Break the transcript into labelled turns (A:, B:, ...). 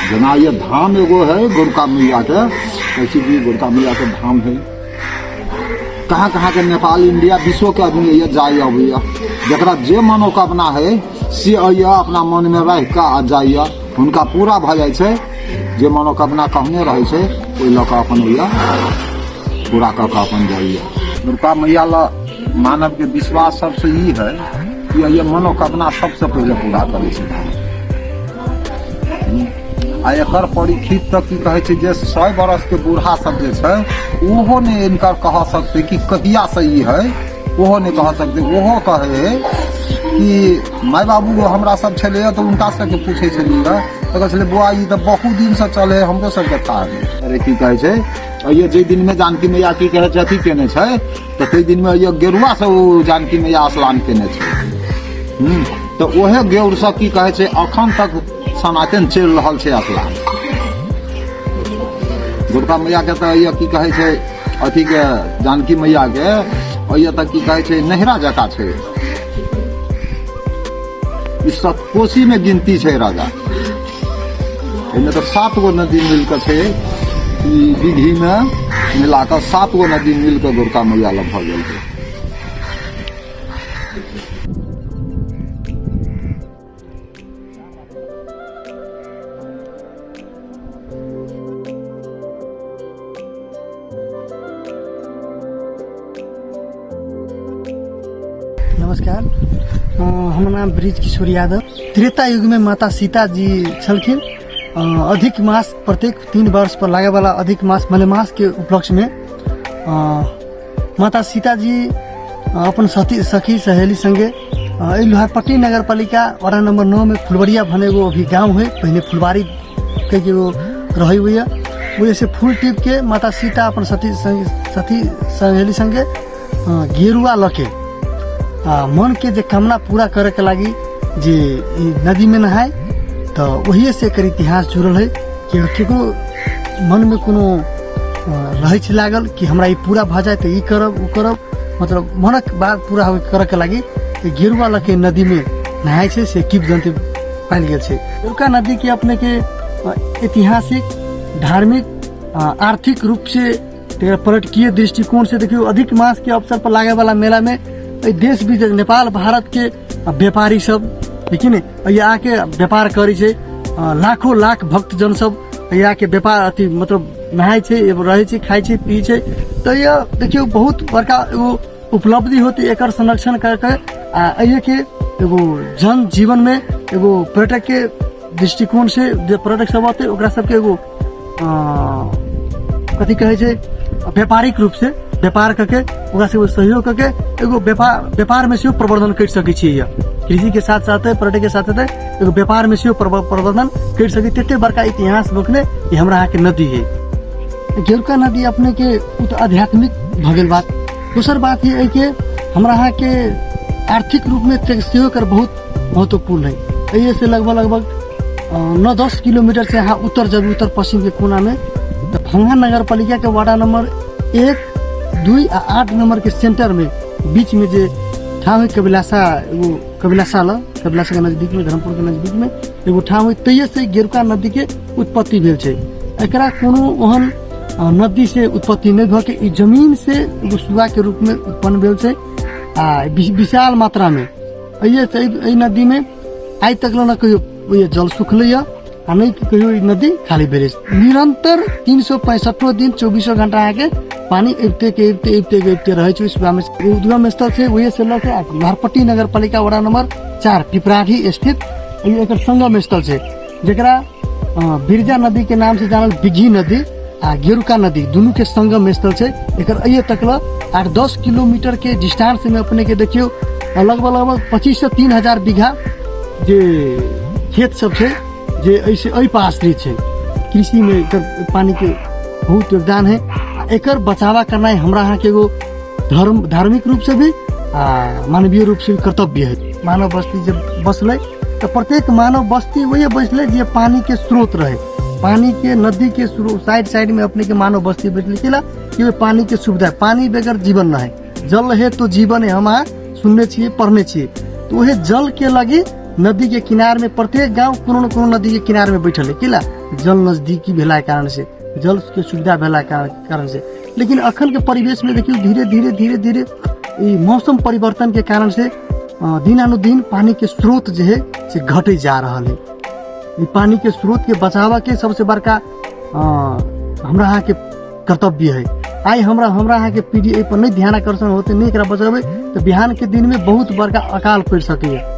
A: जेना ये धाम एगो है गोरका मैया के, कहै छी कि गोरका मैया के धाम है। कहाँ कहाँ के नेपाल इंडिया विश्व के आदमी ये जाइए अबैया, जकरा जे मनोकामना है से अइया अपना मन में रह के आ जाइए, हुनका पूरा भऽ जाइ छै। जे मनोकामना कहने रहै छै ओहि लऽ कऽ अपन अइया पूरा कऽ कऽ अपन जाइए। दुर्गा मैया लऽ मानव के विश्वास सबसे ई है कि ये मनोकामना सबसे पहिले पूरा करै छै। आ एकर परीक्षित तऽ की कहै छै जे 100 बरस के बूढ़ा सब जे छै ओहो नहि इनकर कह सकतै कि कहिया से ई है, ओहो नहि कह सकतै। ओहो कहै है कि माय बाबू हमरा सब छलैया तऽ हुनका सबके पूछै छलियै तऽ कहै छलै बौआ ई तऽ बहुत दिनसँ चलै है, हमरो सबके थाह नहि। अरे की कहै छै ये जाहि दिनमे जानकी मैया की कहै छै अथी केने छै तऽ ताहि दिनमे ये गेरुआ से ओ जानकी मैया स्नान केने छै। तऽ ओहे गेउर सब की कहै छै अखन तक सनातन चलि रहल छै स्नान। दुर्गा मैया के तऽ ये की कहै छै अथी के जानकी मैया के ये तऽ की कहै छै नहिरा जकाँ छै। ई सतकोशी में गिनती छै राजा, एहिमे तऽ 7 गो नदी मिलके छै। ई विधि में मिलाकऽ 7 गो नदी मिलके गोरका मैया लग भऽ गेल छै।
B: नमस्कार, हमर नाम ब्रिज किशोर यादव। त्रेता युग में माता सीता जी छलखिन। अधिक मास प्रत्येक 3 वर्ष पर लागे वाला अधिक मास मलेमास के उपलक्ष्य में माता सीता जी अपन सखी सहेली संगे एहि लोहारपट्टी नगर पालिका वार्ड नंबर 9 में फुलवरिया भने एगो अभी गाँव है, पहले फुलवारी के एगो रहे हुए है। वजह से फूल टिप के माता सीता अपन सती सहेली संगे गेरुआ लके मन के जे कामना पूरा करे के लागी जे ई नदी में नहाए, तो वही से एकर इतिहास जुड़ल है कि केकरो मन में कोनो रहै छै लागल कि हमरा ई पूरा भऽ जाए तऽ ई करब ओ करब, मतलब मनक बात पूरा होय करे के लागी गेरुआ लके नदी में नहाय छै, से किंवदंती पायल गेल छै। गेरुआ नदी के अपने के ऐतिहासिक, धार्मिक, आर्थिक रूप से पर्यटकीय दृष्टिकोण से देखियौ अधिक मास के अवसर पर लागे वाला मेला में देश विदेश नेपाल भारत के व्यापारी सब देखिए ने एहि आके व्यापार करै छै। लाखों लाख भक्तजन सब एहि आके व्यापार अथी मतलब नहाय छै, एगो रहै छै, खाइ छै, पी छै। तऽ यह देखियौ बहुत बड़का एगो उपलब्धि होतै एकर संरक्षण करके आ एहि के एगो जन जीवन में एगो पर्यटक के दृष्टिकोण से जे पर्यटक सब अतै ओकरा सबके एगो कथी कहै छै व्यापारिक रूप से व्यापार करके ओकरा सबके सहयोग करके एगो व्यापार में सेहो प्रवर्धन करि सकै छियै। यह कृषि के साथ साथ पर्यटक के साथ साथ एगो व्यापार में सेहो प्रवर्धन करि सकै। तते बड़का इतिहास बकने ई हमरा अहाँके नदी है। गेरुका नदी अपने के उ तऽ आध्यात्मिक भऽ गेल बात। दोसर बात ये है कि हमरा अहाँके आर्थिक रूप में सेहो एकर बहुत महत्वपूर्ण है। एहि से लगभग 9-10 किलोमीटर से अहाँ उत्तर जब उत्तर पश्चिम के कोना में तो भंगा नगर पालिका के वार्ड नंबर 1, 2 आ 8 नंबर के सेंटर में बीच में जे ठाव है कबिलासा, एगो कबिलासा ल कबिलासा के नजदीक में धर्मपुर के नजदीक में एगो ठाव है, तैये से गेरुका नदी के उत्पत्ति भेल छै। एकरा कोनो ओहन नदी से उत्पत्ति नहीं भऽ के ई जमीन से एगो सुआ के रूप में उत्पन्न भेल छै आ विशाल मात्रा में एहि से एहि नदी में आइ तक न कहियो ये जल सुखलै आ नहीं कहियो ई नदी खाली भेलै। निरंतर 365 दिन 24 घंटा अहाँके पानी अबिते के अबिते अबिते के अबिते रहै छै। सुबह में उद्गम स्थल छै ओहि से लऽ के लोहारपट्टी नगर पालिका वार्ड नंबर 4 पिपराढ़ी स्थित ई एकर संगम स्थल छै, जकरा बिरजा नदी के नाम से जानल बिघी नदी आ गेरुका नदी दुनू के संगम स्थल छै। एकर अइये तक ल 8-10 किलोमीटर के डिस्टेंस में अपने के देखियौ लगभग 25 से 3000 बीघा जे खेत सब छै जे ऐसे एहि पर आश्रित छै। कृषि में एकर पानी के बहुत योगदान है। आ एकर बचावा करनाइ हमरा अहाँके एगो धार्मिक रूप से भी आ मानवीय रूप से भी कर्तव्य है। मानव बस्ती जब बसलै तऽ प्रत्येक मानव बस्ती वही बसलै जे पानी के स्रोत रहे, पानी के नदी के स्रोत साइड साइड में अपने के मानव बस्ती बसलै केला कि पानी के सुविधा, पानी बगैर जीवन न है, जल है तो जीवन है, हम अहाँ सुनने छियै पढ़ने छियै। तो वही जल के लगी नदी के किनार में प्रत्येक गांव कोनो न कोनो नदी के किनार में बैठल है। किला जल नजदीकी भेला के कारण से, जल के सुविधा भेला के कारण से। लेकिन अखन के परिवेश में देखियो धीरे धीरे धीरे धीरे ई मौसम परिवर्तन के कारण से दिनानुदिन पानी के स्रोत जे है से घटे जा रहल है। ई पानी के स्रोत के बचाव के सबसे बड़का हमरा अहाँ के कर्तव्य है। आइ हमरा हमरा अहाँ के पीढ़ी एहि पर नहि ध्यान आकर्षण होते, नहि एकरा बचेबै, तऽ बिहान के दिन में बहुत बड़का अकाल पड़ि सकैए।